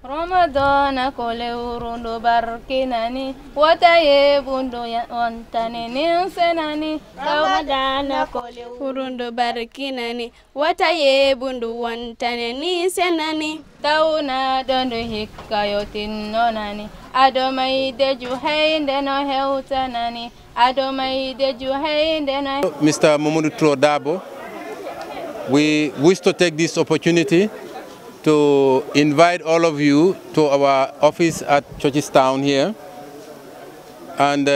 Ramadan kole urundo barkinani wataye bundo wantane ninsenani Ramadan kole urundo barkinani wataye bundo wantane ninsenani tauna dondo hikayotin nonani adomai deju hainde no heutanani adomai deju hainde no. Mr. Mamadou Dabo, we wish to take this opportunity to invite all of you to our office at Churchstown here. And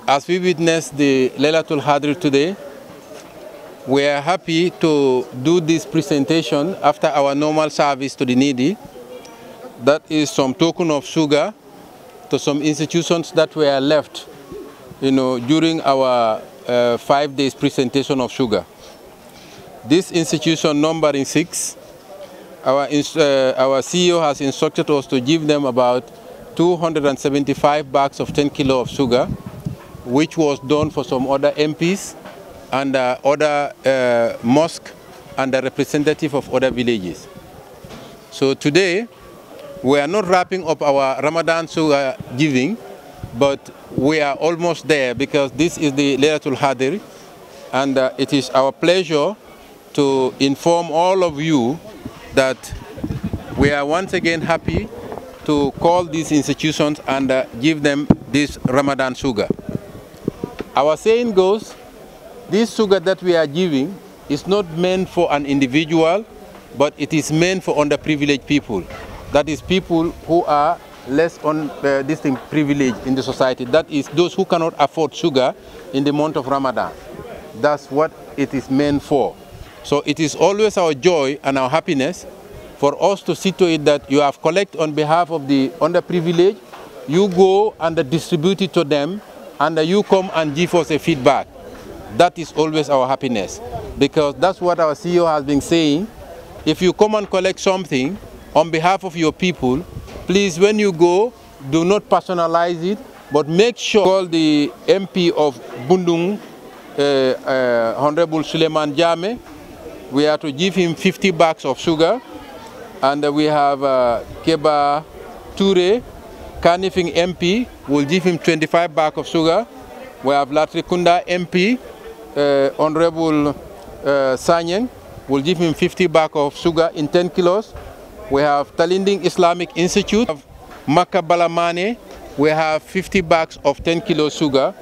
as we witness the Lailatul Qadir today, we are happy to do this presentation after our normal service to the needy. That is some token of sugar to some institutions that were left, during our 5 days presentation of sugar. This institution numbering 6, our CEO has instructed us to give them about 275 bags of 10 kilo of sugar, which was done for some other MPs and other mosques and the representative of other villages. So today, we are not wrapping up our Ramadan sugar giving, but we are almost there because this is the Lailatul Qadir, and it is our pleasure to inform all of you that we are once again happy to call these institutions and give them this Ramadan sugar. Our saying goes, this sugar that we are giving is not meant for an individual, but it is meant for underprivileged people. That is people who are less privileged in the society. That is those who cannot afford sugar in the month of Ramadan. That's what it is meant for. So it is always our joy and our happiness for us to see to it that you have collected on behalf of the underprivileged, you go and distribute it to them, and you come and give us a feedback. That is always our happiness, because that's what our CEO has been saying. If you come and collect something on behalf of your people, please, when you go, do not personalize it, but make sure call the MP of Bundung, Honorable Suleiman Jame. We are to give him 50 bags of sugar, and we have Keba Toure, Kanifing MP, will give him 25 bags of sugar. We have Latrikunda MP, Honorable Sanyeng, will give him 50 bags of sugar in 10 kilos. We have Talinding Islamic Institute, Makka Balamane, we have 50 bags of 10 kilos sugar,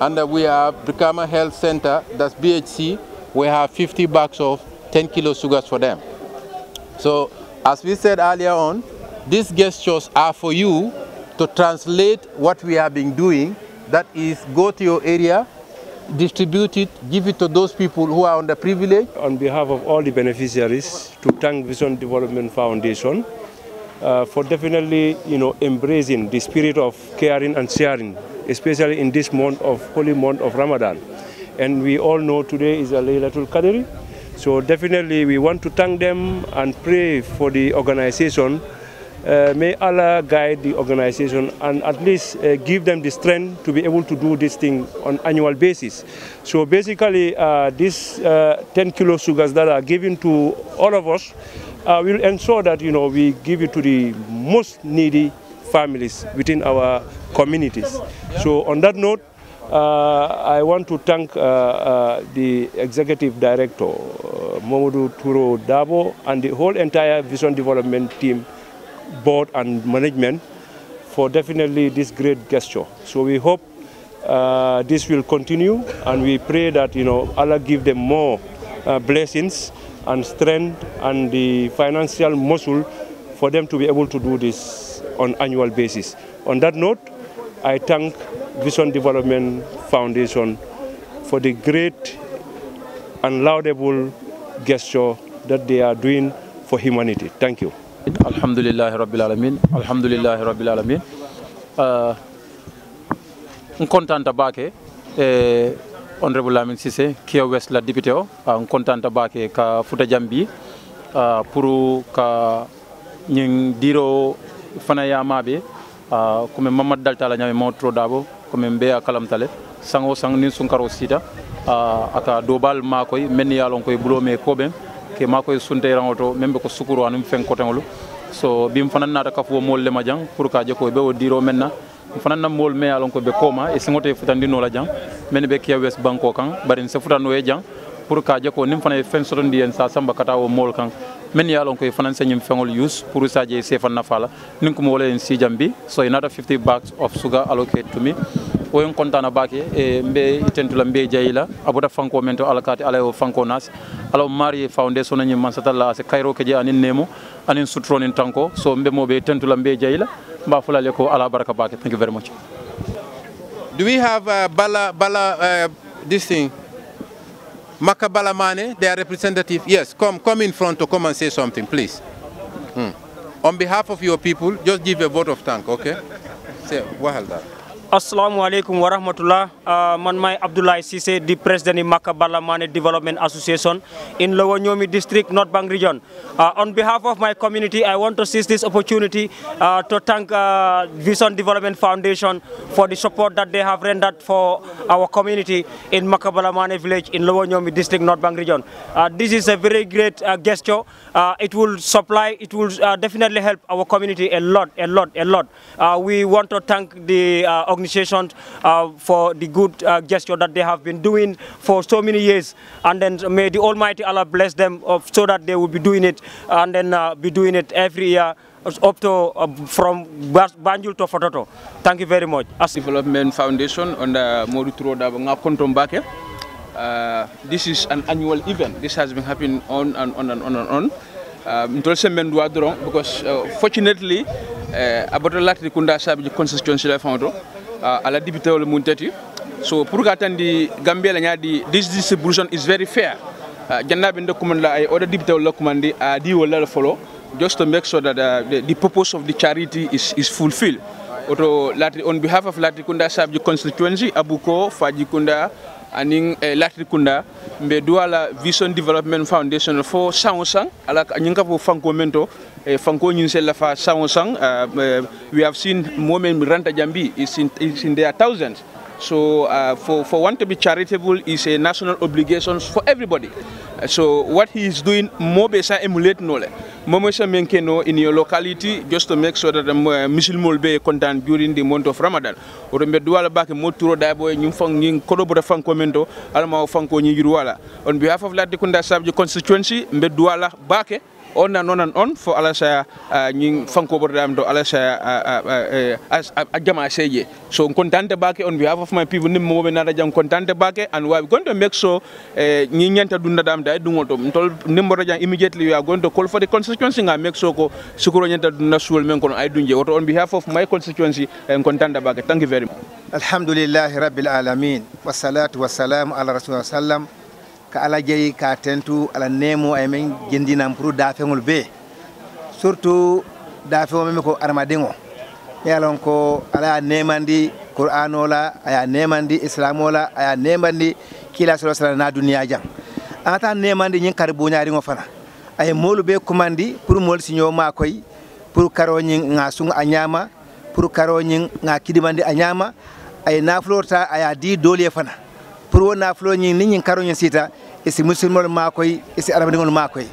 and we have Brikama Health Center, that's BHC, we have 50 bags of 10 kilo sugars for them. So, as we said earlier on, these gestures are for you to translate what we have been doing. That is, go to your area, distribute it, give it to those people who are underprivileged. On behalf of all the beneficiaries, to thank Vision Development Foundation for definitely, embracing the spirit of caring and sharing, especially in this holy month of Ramadan. And we all know today is a Lailatul Qadir. So definitely we want to thank them and pray for the organization. May Allah guide the organization and at least give them the strength to be able to do this thing on annual basis. So basically these 10 kilo sugars that are given to all of us will ensure that we give it to the most needy families within our communities. So on that note, I want to thank the Executive Director, Mamadou Dabo, and the whole entire Vision Development team, board and management, for definitely this great gesture. So we hope this will continue, and we pray that Allah give them more blessings and strength and the financial muscle for them to be able to do this on annual basis. On that note, I thank Vision Development Foundation for the great and laudable gesture that they are doing for humanity. Thank you. Alhamdulillah Rabbil Alamin. Alhamdulillah Rabbil Alamin. Contenta bake Honorable Lamin Sise, Kia West la député o, contenta bake ka Futa Jambi pour ka ñing diro fana ya mabe comme Mamad Daltala ñame Mamadou Dabo comme mbe kalam tale sango sang ni sunkaro sita aka dobal makoy men yalon koy bulome ko ben ke makoy sunte rangoto membe ko sukuru anum fen ko tangolu so bim fanan nata ka fo mol le ma jang pour ka je ko be o diro menna fanan na mol me alon ko be koma e singote futandi no la jang men be kiya west banko kan barin se futano e jang pour ka je ko nim fana fen sotondi en sa samba kata o mol kan men yalon ko fanan se nyim fengol use pour sa je se fan na fala nin ko mo wala en si jambi so another 50 bags of sugar allocated to me o en kontana bake e mbe itentula mbe jayila abuda fanko mento alakati alayo fanko nas alo mari foundation nyim man satalla se kayro ke je anin nemo anin sutronin tanko so mbe mo be tentula mbe jayila mba fulale ko ala baraka bake. Thank you very much. Do we have this thing? Makabala Mane, their representative. Yes, come in front to come and say something, please. On behalf of your people, just give a vote of thanks, okay? Say, that. Assalamu alaikum wa rahmatullah. Man Abdullah Sise, the president of Makabala Mane Development Association in Lower Nyomi District, North Bank Region. On behalf of my community, I want to seize this opportunity to thank Vision Development Foundation for the support that they have rendered for our community in Makabala Mane village in Lower Nyomi District, North Bank Region. This is a very great gesture. It will definitely help our community a lot. We want to thank the organizations for the good gesture that they have been doing for so many years, and then may the Almighty Allah bless them so that they will be doing it and then be doing it every year up to from Banjul to Fototo. Thank you very much. Development Foundation under Modu Turoda Kontombake. This is an annual event. This has been happening on and on. Because fortunately, about the Lailatul Kunda Sabi constituency found ala député wala muntati so pour gatandi Gambia la nyadi this distribution is very fair jannabe document la ay other député wala commandi di wala follow just to make sure that the purpose of the charity is fulfilled. On behalf of Lailatul Kunda Sabi constituency Abuko Fajikunda aning Lailatul Kunda mbe duala Vision Development Foundation for sang ala nyinga po fanko mento fanko nyinsel la fa sang we have seen moment Ranta Jambi is in their thousands. So for one to be charitable is a national obligation for everybody. So what he is doing, Mobesa emulate nole. Momesa menkeno in your locality just to make sure that the Muslim will be content during the month of Ramadan. Or mbe duala back moturo dabo nyumfang nying kodobora fanko mento alama fanko nyiruala. On behalf of Lailatul Kunda Sabji constituency, mbe duala back on and on for Alasha nying fanko bordam do Alasha ajama seye. So contente back on behalf of my people nimmo be nada jam contente back, and we are going to make sure nyanta dunda dam dai dungoto ntol nimmo rajan immediately we are going to call for the constituency and make sure ko sukuro nyanta dunda sul men kono ay dunje on behalf of my constituency and contente back. Thank you very much. Alhamdulillah rabbil alamin wassalatu wassalamu ala rasulillah sallam ka ala jeyi ka tentu ala nemo ay men jendinam pour dafengol be surtout dafewo men ko armadengo yalon ko ala nemandi qur'anola aya nemandi islamola aya nemandi kila sallallahu alaihi na duniya jang ata nemandi nyin karbo nyaari ngo fana ay molu be kumandi pour mol sinyo makoy pour karo nyin nga sunga anyama pour karo nyin nga kidimandi anyama ay naflorta aya di dole fana pour wona flo nyin karo nyin sita isi musulmol makoy isi arabingol makoy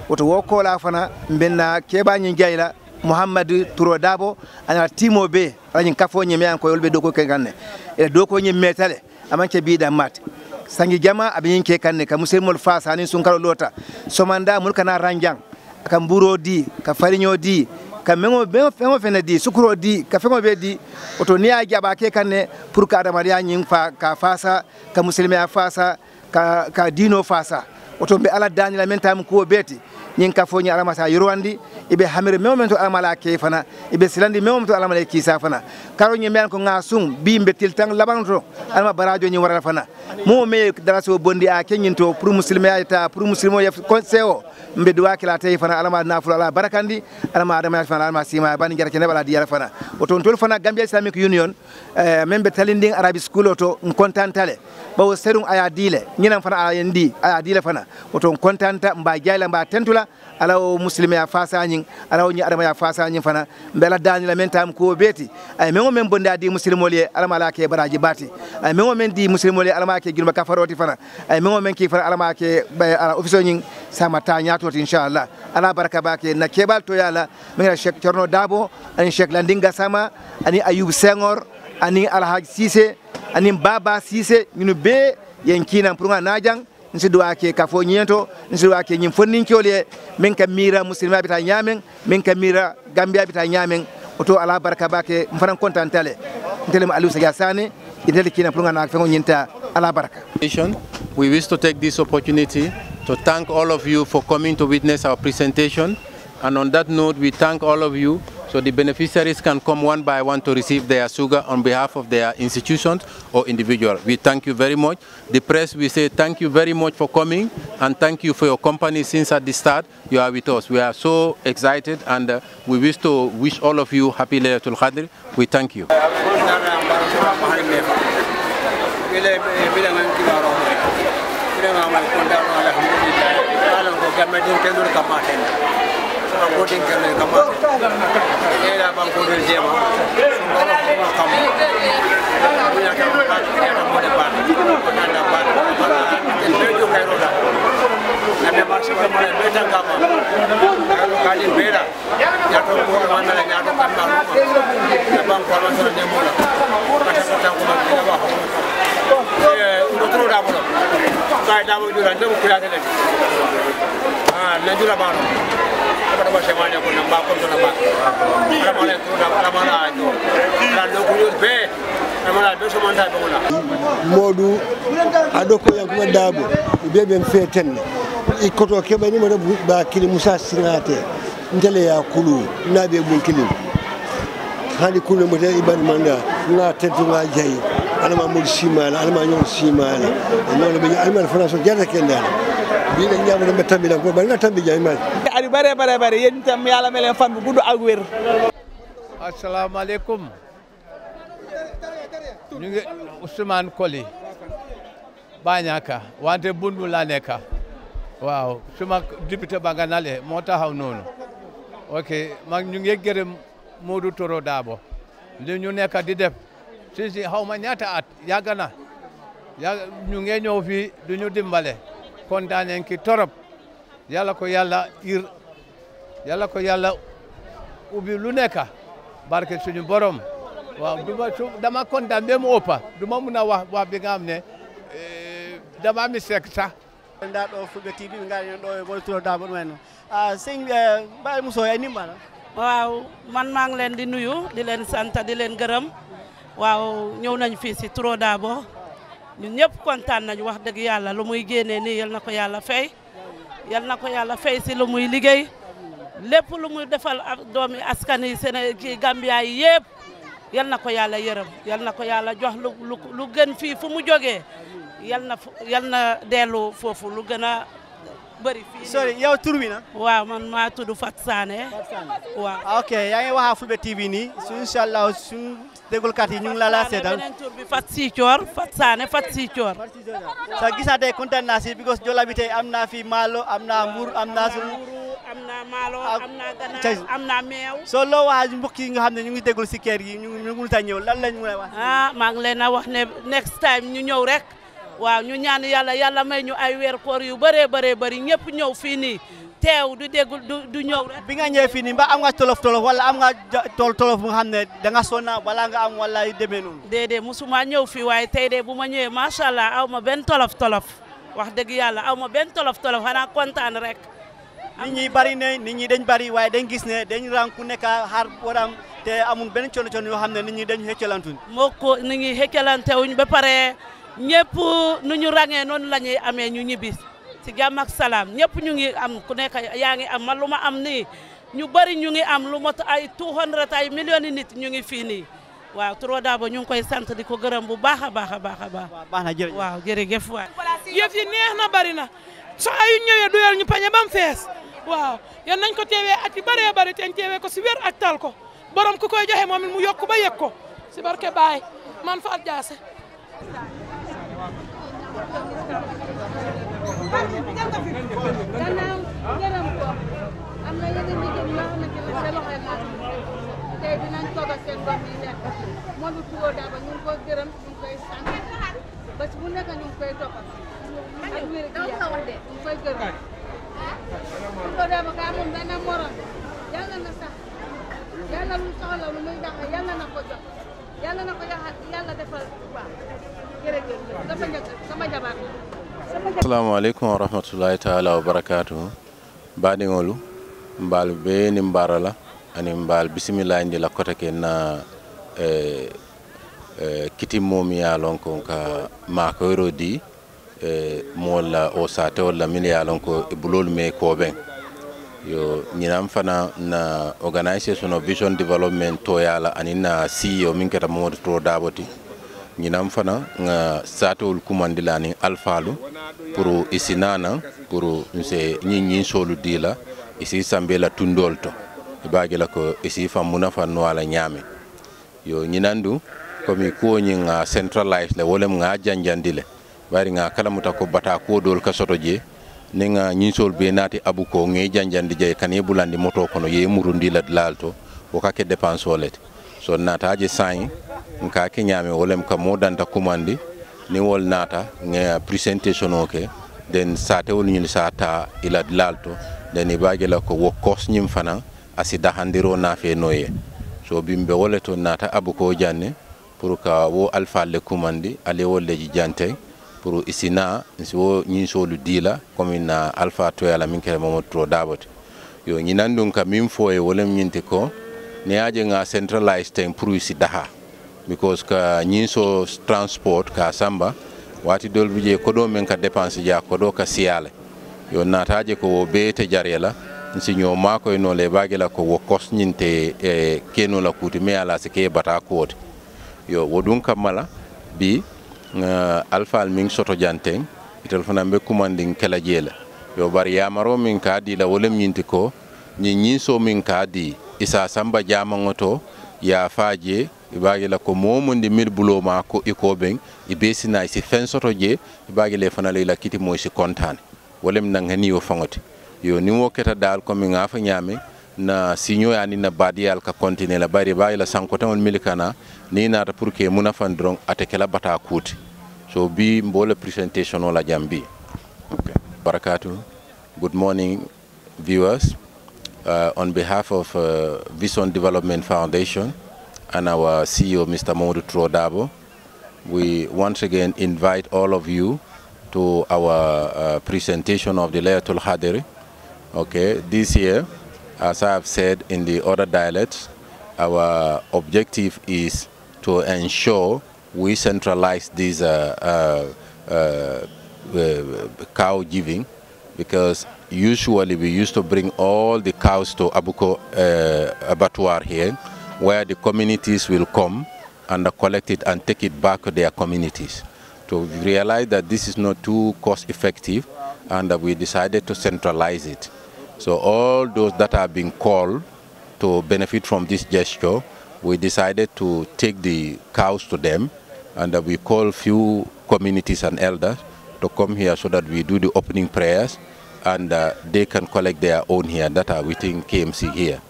woto woko la fana benna keba nyin jayla Muhammadu Turo Dabo ana timo be anyin kafo nyi men ko yolbe doko ke ganne e doko nyi metale amanke biida mat sangi jama abin ke kanne ka musulmol fasa ni sun karo lota somanda mulka na ranjang ka mburo di ka farinyo di ka mengo fengo fene di sukuro di ka fengo be di oto niya jaba ke kanne pour ka adamariya nyin fa ka fasa ka musulmiya fasa ka dino fasa oto be ala danila men tam ko beti nyin ka fo nyi alama sa yurwandi ibe hamire memento alama ke fana ibe silandi memento alama le kisa fana karo nyi men ko ngasum bi mbetil tan labanto alama barajo nyi wara fana mo me daraso bondi a kenyinto pour muslimiya ta pour muslimo yef conseil mbe duwa kila tay fana alama nafula ala barakandi alama adama fana alama sima bani jarake ne bala diara fana oto tol fana Gambia Islamic Union membe talinding Arabic school oto kontantale bawo serung aya dile nyina fana aya ndi aya dile fana oto kontanta mba jayla mba tentula ala o muslimi ya fasañin ala o ñi adama ya fasañin fana mbela danila men tam ko beti ay men o men bonda di muslimol ye ala mala ke baraji bati ay men o men di muslimol ye ala ma ke girma kafaroti fana ay men o men ki fana ala ma ke ala office ñin sama ta ñato inshallah ala baraka bake na kebal to yala men Cheikh Thierno Dabo ani Cheikh Landinga Sama ani Ayub Senghor ani Alhaji Cissé ani Baba Cissé ñu be yen kinan pour nga najang nsi duwa ke kafo nyento nsi duwa ke nyim fonnin kyole men ka mira muslima bita nyamen men ka mira gambia bita nyamen oto ala baraka bake mfanan kontantale ntelem Aliou Sadia Sané idele kina pour nga na fengo nyinta ala baraka. We wish to take this opportunity to thank all of you for coming to witness our presentation, and on that note we thank all of you. So the beneficiaries can come one by one to receive their sugar on behalf of their institutions or individual. We thank you very much. The press, we say thank you very much for coming and thank you for your company since at the start you are with us. We are so excited and we wish to wish all of you happy Lailatul Qadir. We thank you. Voting ke le kama era bang ko del jema ngoro ko kama punya ka ada mo de bat ada bat el medio kairo da na me marche ko mala beta kama kalau kali beda ya to ko mana la ya to kan ma na bang ko ma so de mo la kata ko ta ko ma ke ba otro da mo kai da mo dura ndem ko ya tele na dura ba pada bahasa mana pun nampak pun nampak. Ramai tu ramai itu. Kalau kuliah be, ramai itu semua tak pengguna. Modu adoko yang kuma Dabo, ibe ben feten. Ikoto keba ni mana ba kili Musa Singate. Ndele ya kulu, nabe bun kili. Hadi kulu mo de iban manda, na tentu nga jayi. Alama mul simala, alama nyon simala. Nyon be alama France jara kendala. Bina ñam na tambi la ko ba na tambi jay mal ari bare yeen tam yalla melen fan bu guddu ak wër assalamu alaykum ñu ngi Ousmane Koli Bañaka wante bundu la neka waaw suma député ba nga nalé mo taxaw nonu ok mag ñu ngi gërëm Modou Toro Dabo li ñu nekk di def ci xawma ñaata at yagana ñu ngi ñëw fi duñu dimbalé kontaaneen ki torop yàlla ko yàlla ir yàlla ko yàlla ubbi lu nekk barke suñu borom waaw dama kontaan ba mu ëppa duma mun a wax bi nga xam ne dama mi sekk sax nda ɗo Fulbe TV ngari ɗo e Modou Toro Dabo ɗumen sëñ Baye Mousso ay nimbala waaw man maa ngi leen di nuyu di leen sant di leen gërëm waaw ñëw nañ fii si Toro Dabo ñun ñëpp kontaan nañu wax dëgg yàlla lu muy génnee nii yal na ko yàlla fay yal na ko yàlla fay si lu muy liggéey lépp lu muy defal doomi askan yi ci Gambia yi yëpp yal na ko yàlla yërëm yal na ko yàlla jox lu gën fii fu mu jógee yal na dellu foofu lu gën a bëri fii. sorry yow tur bi na. waaw man maa tudd Fat Sané. waaw ok yaa ngi wax Fulbe TV nii inshallah suñu déglukat yi ñu ngi la seetal beneen tur bi Fat Sicoor Fat Sané Fat Sicoor sa gis naa tey kontaan naa si because jola bi tey am naa fi maalo am naa mbur am naa am naa maalo am naa ganaar am naa meew soo loo wax mbokk yi nga xam ne ñu ngi déglu si kër gi ñu mënut a ñëw lan lañ mën a wax maa ngi leen a wax ne next time ñu ñëw rek waaw ñu ñaan yàlla may ñu ay weer koor yu bëree bëri ñëpp ñëw fii nii teew du dégul du ñëw rek. bi nga ñëwee fii nii mbaa am nga tolof wala am nga tolof bu nga xam ne da nga sonna balaa nga am wala yu demee noonu. déedéet musuma ñëw fii waaye tey de bu ma ñëwee macha allah aw ma benn tolof wax dëgg yàlla aw ma benn tolof xanaa kontaan rek. nit ñi bari ne nit ñi dañ bari waaye dañ gis ne dañ rang ku nekk xaar waram te amul benn coono yoo xam ne nit ñi dañ xëccalantuñ. moo ko nit ñi xëccalante wuñ ba pare ñëpp nu ñu rangee noonu la ñuy amee ñu ñibbi si jàmm ak salaam ñëpp ñu ngi am ku nekk yaa ngi am man lu ma am nii ñu bari ñu ngi am lu mot ay 200 ay millions nit ñu ngi fii nii waaw Toro Dabo ñu ngi koy sant di ko gërëm bu baax a baax. baax na jërëjëf waaw jërëjëf waay. yëf yi neex na bari na soo ayu ñëwee duyal ñu pañe bam fees waaw yan nañ ko teewee at yi bëree bëri te ñu teewee ko si wér ak tal ko borom ku koy joxe moom it mu yokk ba yëg ko si barke Baay man Fatou Diassé. gannaaw gërëm ko am na yeneen jigéen yoo xamante ne seen loxo yi laal tey dinañ toog ak seen doom yi lekk moom it Touro Daba ñu ngi koy gërëm ñu ngi koy sant bés bu nekk ñu ngi koy toppal ak wér gi yaram ñu ngi koy gërëm Touro Daba ka amul benn morom yàlla na sax yàlla lu soxla lu muy dax yàlla na ko jox yàlla na ko yàlla defal baax jërëjëf sama njëkk sama jabar assalamu alaikum wa rahmatullahi ta'ala wa barakatuhu baɗigolu mbal be ni mbarala ani mbal bismillah ndi la kota ke na kiti momi ya lon ko ka ma ko rodi mola o sate wala min ya lon ko bulol me ko ben yo ñinam fana na organisation of vision development to yala ani na CEO min keta mo to daboti ñinam fana nga satol kumandila ni alfalu pour isinana pour nse ñi solu dila isi sambela tundolto ibagela ko isi famuna fanno ala nyame yo ñinandu komi ko ñi nga centralize le wolem nga janjandile bari nga kala muta ko bata ko dol ka soto je ni nga ñi sol be nati abuko nge janjandi je kan bulandi moto kono ye murundi la lalto o ka ke dépense wolet so nata je sain nka ke nyame wolem ka modanta kumandi ni wol nata nge presentation oke den sate wol ñil sata ila lalto den ibagela ko wo kos ñim fana asida handiro na fe noye so bimbe woleto nata abuko janne pour ka wo alfa le kumandi ale wolle ji jante pour isina so ñi solu dila comme na alfa to yala min kere momo Touro Daba yo ñi nandun ka min foye wolem ñinti ko ne aje nga centralized ten pour isi daha because ka ñi so transport ka samba wati dol bije ko do men ka dépense ja ko do ka siale yo nataje ko beete jarela nsi ñoo mako no le bagela ko wo kos ñinte keno la kuti me ala se ke bata ko yo wodun kamala bi alfa min soto janteng itel fana be commanding kala jela yo bari yamaro min ka di la wolem ñinti ko ñi so min ka di isa samba jama ngoto ya faje ibagela ko momundi mil buloma ko iko ben ibesina isi fen soto je ibagele fana la kiti mo si kontane wolem nang hani yo fangoti yo ni wo keta dal ko mi ngafa nyame na sinyo yani na badiyal ka kontine la bari bayila sanko tan milikana ni nata pour que muna fandron atekela bata kuti so bi mbole presentation wala jambi okay barakatuh good morning viewers on behalf of Vision Development Foundation and our CEO Mr. Touro Daba, we once again invite all of you to our presentation of the Lailatul Qadir. Okay, this year, as I have said in the other dialects, our objective is to ensure we centralize this cow giving, because usually we used to bring all the cows to Abuko abattoir here, where the communities will come and collect it and take it back to their communities. So we realized that this is not too cost effective, and we decided to centralize it. So all those that are being called to benefit from this gesture, we decided to take the cows to them, and we call few communities and elders to come here so that we do the opening prayers, and they can collect their own here that are within KMC here.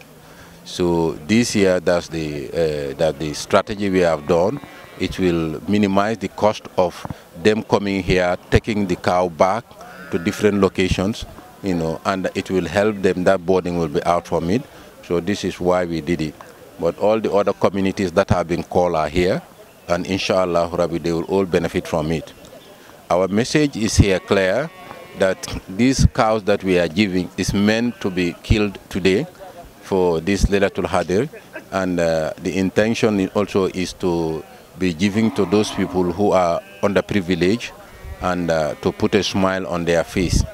So this year, that's the strategy we have done. It will minimize the cost of them coming here, taking the cow back to different locations, you know, and it will help them. That boarding will be out from it. So this is why we did it. But all the other communities that have been called are here, and inshallah, they will all benefit from it. Our message is here clear, that these cows that we are giving is meant to be killed today for this Lailatul Qadir, and the intention also is to be giving to those people who are underprivileged, and to put a smile on their face.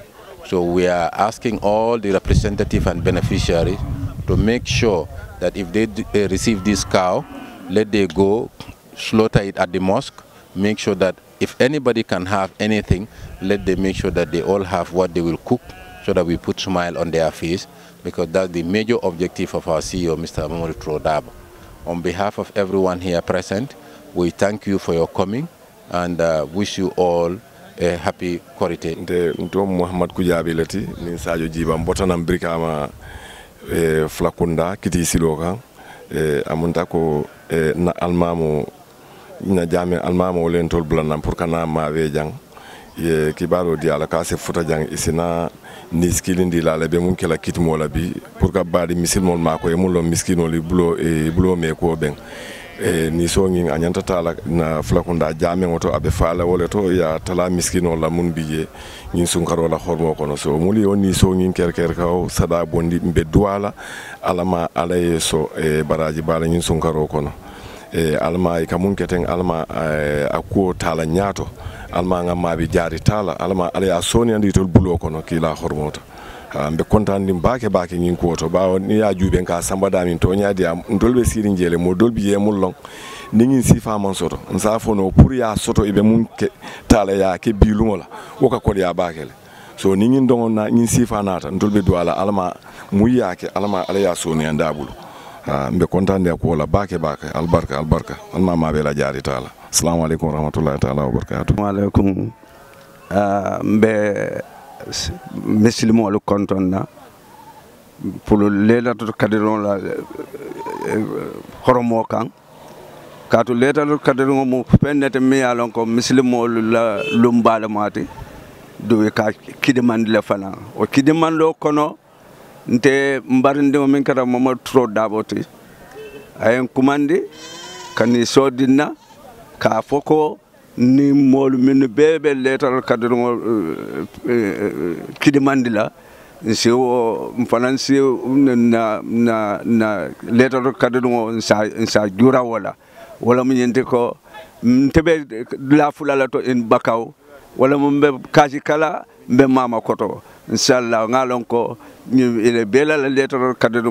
So we are asking all the representatives and beneficiaries to make sure that if they receive this cow, let they go slaughter it at the mosque. Make sure that if anybody can have anything, let them make sure that they all have what they will cook, so that we put smile on their face, because that's the major objective of our CEO, Mr. Touro Daba. On behalf of everyone here present, we thank you for your coming, and wish you all a happy Korite. Nte Muhammad Kujabi leti ni Sadio Jiba mbotana mbrika ama Flakunda kiti siloka amunta ko na almamo na jame almamo len tol blanam pour kana ma we jang ye kibaro di ala ka se futa jang isina ni skilindi la be mun kala kitmo la bi pour ka badi misilmol mako e mun lo miskino li bulo me ko ben ni so ngi anyanta tala na Flakunda jame ngoto abe fala wala to ya tala miskino la mun biye nyin sunkaro la hormo kono so muli on ni so ngi kerker kaw sada bondi be duwala alama alaye so baraji bala nyin sunkaro kono alma e kamun keten alma akuo tala nyato alma ngam bi jari tala alma ala soni andi tol bulo kono kila hormota mbe kontandi baake nyin ko to bawo ni ya jube ka sambada min to nyaadi am dolbe siri njele mo dolbi ye mullon ni ngin sifa man soto nsa fono pour ya soto ibe mun ke tala ya ke bilumola woka ko ya baakele so ni ngin dongon na ngin sifa nata dolbe do ala alma mu yaake alma ala ya soni andabulu mbe kontandi ko wala baake albarka alma ma be la jaari tala assalamu alaikum warahmatullahi taala wabarakatuh wa alaikum mbe misilimo konton na pour Lailatul Qadir la horomo kan kaatu Lailatul Qadir mo pennete mi alon ko misilimo la lumbala mati do ka kidimandi la fana o kidimando kono nte mbarinde min kata mama tro daboti ayen kumandi kani sodinna ka foko ni molu min bebe Lailatul Qadir kidimandila si o mfanansi na Lailatul Qadir sa jura wala mun yente ko tebe la fulala to in bakaw wala mun be kaji kala be mama koto inshallah ngalon ko ile bela la Lailatul Qadir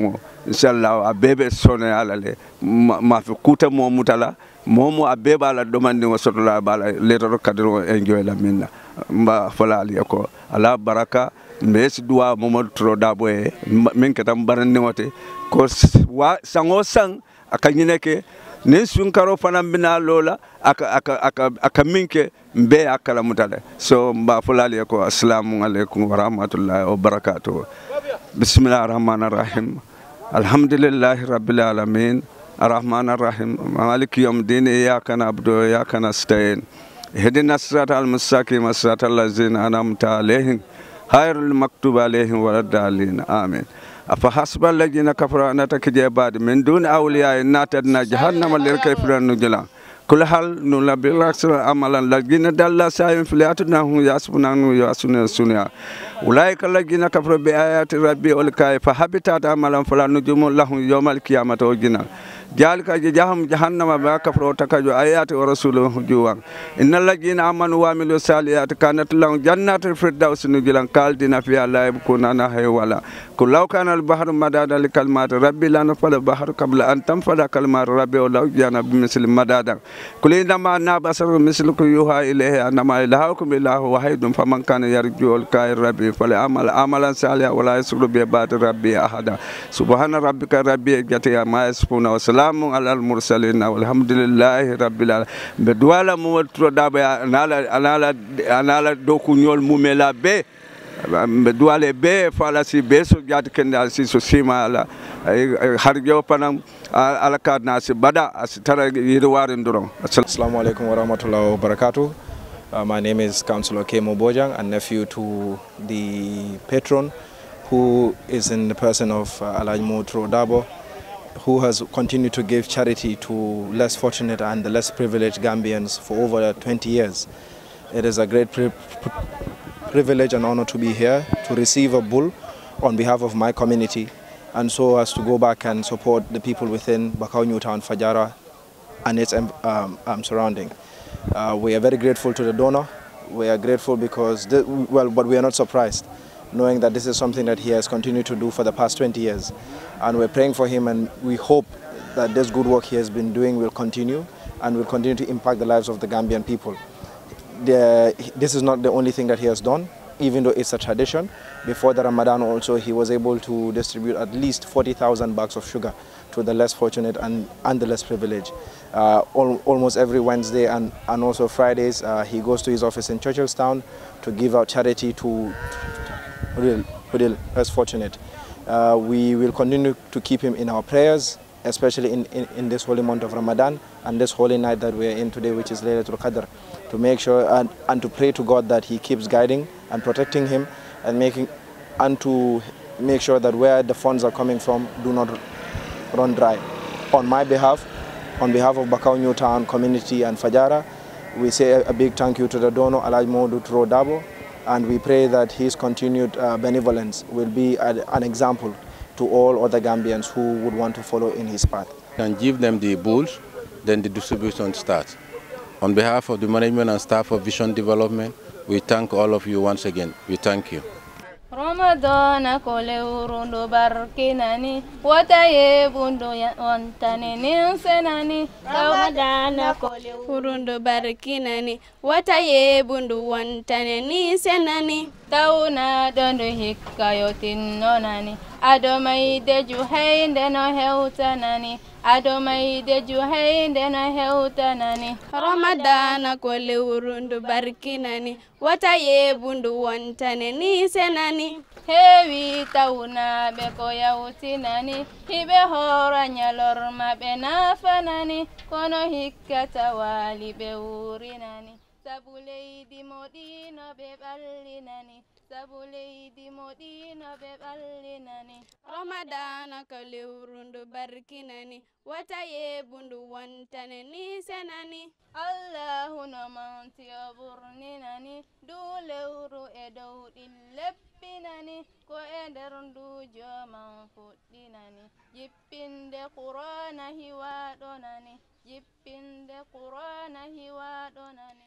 inshallah a bebe sone alale ma fi kuta mo mutala momo abeba la domande wa sotola bala Lailatul Qadir enjoy la minna mba fala ali ko ala baraka mes duwa momo tro dabo e min katam barande wote ko wa sango sang akanyineke ne sunkaro fanam bina lola aka minke mbe akala mutale so mba fala ali ko assalamu alaikum wa rahmatullahi wa barakatuh bismillahir rahmanir rahim alhamdulillahi rabbil alamin الرحمن الرحيم مالك يوم الدين إياك نعبد وإياك نستعين اهدنا الصراط المستقيم صراط الذين أنعمت عليهم غير المغضوب عليهم ولا الضالين آمين أفحسب الذين كفروا أن تكذب بعد من دون أولياء ناتنا جهنم للكافرين نزلا كل حال نلبي الأكثر عملا الذين دل سعيهم في الآياتنا يحسبون أنهم يحسنون السنة أولئك الذين كفروا بآيات ربي والكافرين فحبطت أعمالهم فلا نجم لهم يوم القيامة وجنا ذلك جهنم ما كفروا وتكذبوا آيات ورسوله هجوا إن الذين آمنوا وعملوا الصالحات كانت لهم جنات الفردوس نزلا خالدين فيها لا يبغون عنها ولا قل لو كان البحر مدادا لكلمات ربي لنفد البحر قبل أن تنفد كلمات ربي ولو جاء بمثل مدادا قل إنما أنا بشر مثلكم يوحى إليه أنما إلهكم إله واحد فمن كان يرجو لقاء ربي فليعمل عملا صالحا ولا يشرك بعبادة ربي أحدا سبحان ربك ربي العزة عما يصفون وسلام على المرسلين والحمد لله رب العالمين بدوالا موتر دابا أنا دوكو نيول موملا بي بدوالا بي فالاسي بي سو جات كندا سي سو سيما على harjo panam ala kadna si bada as tara yirwarin duron. Assalamu alaikum wa rahmatullahi wa barakatuh. My name is Councillor Kemo Bojang, a nephew to the patron, who is in the person of Alhaji Motro Dabo, who has continued to give charity to less fortunate and the less privileged Gambians for over 20 years. It is a great privilege and honor to be here to receive a bull on behalf of my community, and so as to go back and support the people within Bakau New Town, Fajara and its surrounding. We are very grateful to the donor. We are grateful because, but we are not surprised, knowing that this is something that he has continued to do for the past 20 years. And we're praying for him, and we hope that this good work he has been doing will continue and will continue to impact the lives of the Gambian people. This is not the only thing that he has done, even though it's a tradition. Before the Ramadan also, he was able to distribute at least 40,000 bags of sugar to the less fortunate and the less privileged. Almost every Wednesday and also Fridays, he goes to his office in Churchillstown to give out charity to the less fortunate. We will continue to keep him in our prayers, especially in this holy month of Ramadan and this holy night that we are in today, which is Lailatul Qadir, to make sure and to pray to God that he keeps guiding and protecting him and to make sure that where the funds are coming from do not run dry. On my behalf, on behalf of Bakau New Town community and Fajara, we say a big thank you to the donor Lailatul Dabo, and we pray that his continued benevolence will be an example to all other Gambians who would want to follow in his path. And give them the bulls, then the distribution starts. On behalf of the management and staff of Vision Development, we thank all of you once again. We thank you. Ramadan kole urundo barkinani wataye bundo wantane ninsenani Ramadan kole urundo barkinani wataye bundo wantane ninsenani tauna dondo hikayotin nonani adomai deju hainde no heutanani adomai deju hainde no heutanani Ramadan kole urundo barkinani wataye bundo wantane ninsenani hewi tauna beko yautinani hibe hora nyalor mabe nafanani kono hikkata wali be urinani sabuleidi modino be ballinani sabuleidi modino be ballinani Ramadan kale urundu barkinani wataye bundu wantane ni senani Allahu no manti oburninani dule uru edo illeppinani ko ederundu joman fuddinani jippinde qur'ana hiwadonani jippinde qur'ana hiwadonani